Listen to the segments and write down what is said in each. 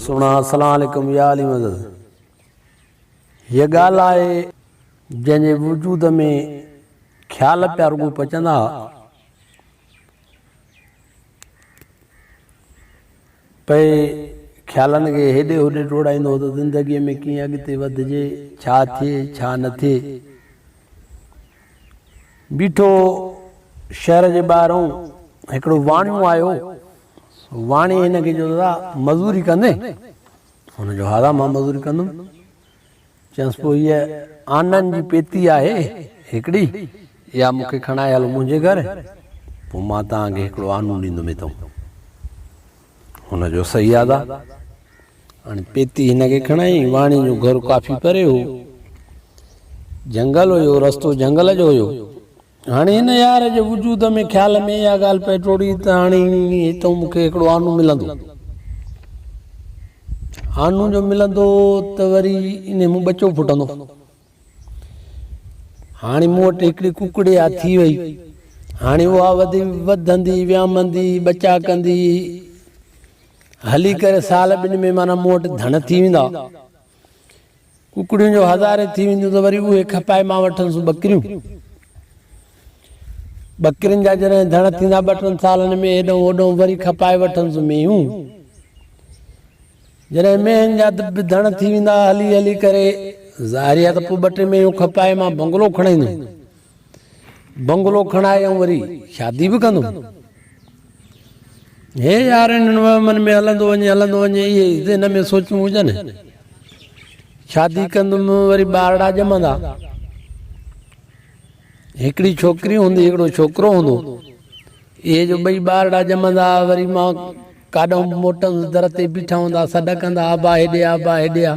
سهڻا السلام عليڪم يا علي مدد هيء ڳالهه آهي جنهن جي وجود ۾ خيال پيا رڳو پچندا ها پئي خيالن کي هيڏي هوڏي ڊوڙائيندو هو ته زندگيء ۾ ڪيئن اڳتي وڌجي ڇا ٿئي ڇا نه ٿئي بيٺو شهر جي ٻاهرون هڪڙو واڻيو آيو واڻي هن کي چيو دادا مزوري ڪندين؟ هن چيو ها دادا مان مزوري ڪندم. چيائينس پوء هيء آنن جي پيتي آهي هڪڙي، اها مون کي کڻائي هلو منهنجي گهر، پوء مان توهان کي هڪڙو آنو ڏيندم هتئون. هن چيو صحيح آ دادا. هاڻي پيتي هن کي کڻائي، واڻي جو گهر ڪافي پري هو، جهنگل هيو، رستو جهنگل جو هيو. هاڻي هن يار جي وجود ۾ خيال ۾ اها ڳالهه پئي ٽوڙي ته هاڻي هتئون مون کي هڪڙو آنو ملندو. آنو جو ملندو ته وري انهي مون ٻچو ڦٽندو. هاڻي مون وٽ هڪڙي ڪڪڙي آ ٿي وئي. هاڻي اها وڌي وڌندي ويامندي ٻچا ڪندي هلي ڪري سال ٻن ۾ معنيٰ مون وٽ ڌڻ ٿي ويندا. ڪڪڙيون جو هزارين ٿي وينديون ته وري اهي کپائي مان وٺندس ٻڪريون. ٻڪرين جا جڏهن ڌڻ ٿيندا ٻه ٽن سالن ۾ هيڏئون هوڏئون وري کپائي وٺندس مينهون. جڏهن مينهن جا به ڌڻ ٿي ويندا هلي هلي ڪري ظاهري آهي ته پوء ٻه ٽي مينهون کپائي مان بنگلو کڻائيندم. بنگلو کڻائي ۽ وري شادي به ڪندم. هي يار انهن وهمن ۾ هلندو وڃي هلندو وڃي اهي ئي ذهن ۾ سوچون هجن. شادي ڪندم وري ٻارڙا ڄمندا. هڪڙي ڇوڪري هوندي هڪڙو ڇوڪرو هوندو. اهي جو ٻئي ٻارڙا ڄمندا وري مان ڪاڏانهن موٽندس در تي بيٺا هوندا سڏ ڪندا ابا هيڏي آ ابا هيڏي آ.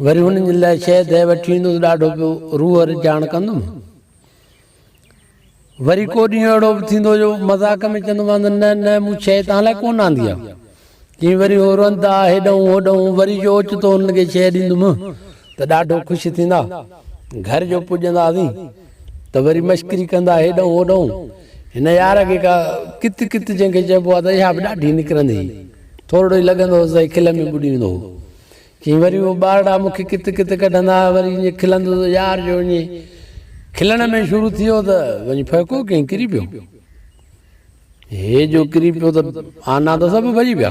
وري هنن جي لاء شيء دهه وٺي ايندس، ڏاڍو پيو روح رجاڻ ڪندم. وري ڪو ڏينهن اهڙو به ٿيندو جو مذاق ۾ چوندومانس نه نه مون شيء توهان لاء ڪونه آندي آهي. چيائين وري هو رئندا هيڏانهن هوڏانهن وري جو اوچتو هنن کي شيء ڏيندم ته ڏاڍو خوش ٿيندا. گهر جو پڄنداسين ته وري مشڪري ڪندا هيڏانهن هوڏانهن. هن يار کي ڪا ڪت ڪت جنهن کي چئبو آهي ته اها به ڏاڍي نڪرندي هئي. ٿورڙو ئي لڳندو هوس ته کل ۾ ٻڏي ويندو هو. چيائين وري اهي ٻارڙا مون کي ڪت ڪت ڪڍندا ها وري ائين کلندو ته يار جو ائين کلڻ ۾ شروع ٿي ويو ته وڃي ڦهڪو ڪيائين ڪري پيو. هي جو ڪري پيو ته آنا ته سڀ ڀڄي پيا.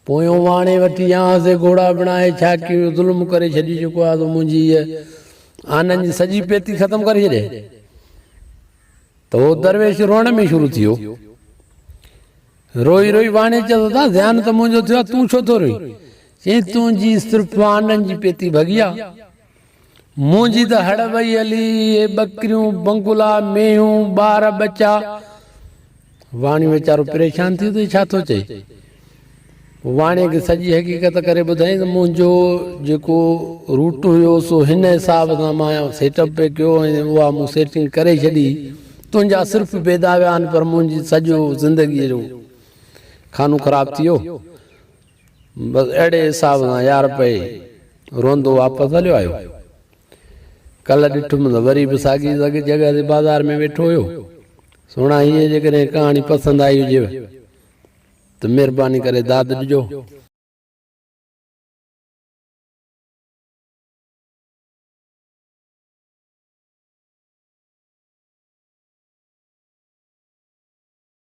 پويون واڻي وٺي آنس گهوڙا بڻائي ڇا ڪيون ظلم ڪري ڇڏي جيڪو آ سو منهنجي هيء آنن جي سڄي پيتي ختم ڪري ڇڏي. ته اهو درويش روئڻ ۾ شروع ٿي ويو. روئي روئي واڻي چيس ادا زيان ته منهنجو ٿيو آ تون ڇو ٿو روئين؟ چيائين تنهنجي صرف آنن جي پيتي ڀڳي آ منهنجي ته هڙ وئي هلي اهي ٻڪريون بنگلا مينهون ٻار ٻچا. واڻيو ويچارو پريشان ٿي ويو ته هي ڇا ٿو چئي. واڻي کي سڄي حقيقت ڪري ٻڌائين ته منهنجو جيڪو روٽ هيو سو هن حساب سان مان سيٽ اپ پئي ڪيو ۽ اها مون سيٽنگ ڪري ڇڏي تنهنجا صرف بيدا ويا آهن پر منهنجي سڄو زندگيء جو خانو خراب ٿي ويو بس اهڙي حساب سان يار پئي روئندو واپس هليو آيو. ڪلهه ڏٺم ته وري به ساڳي جڳهه تي بازار ۾ ويٺو هيو. سهڻا هيء جيڪڏهن ڪهاڻي پسند آئي هجيو ته مهرباني ڪري داد ڏجو.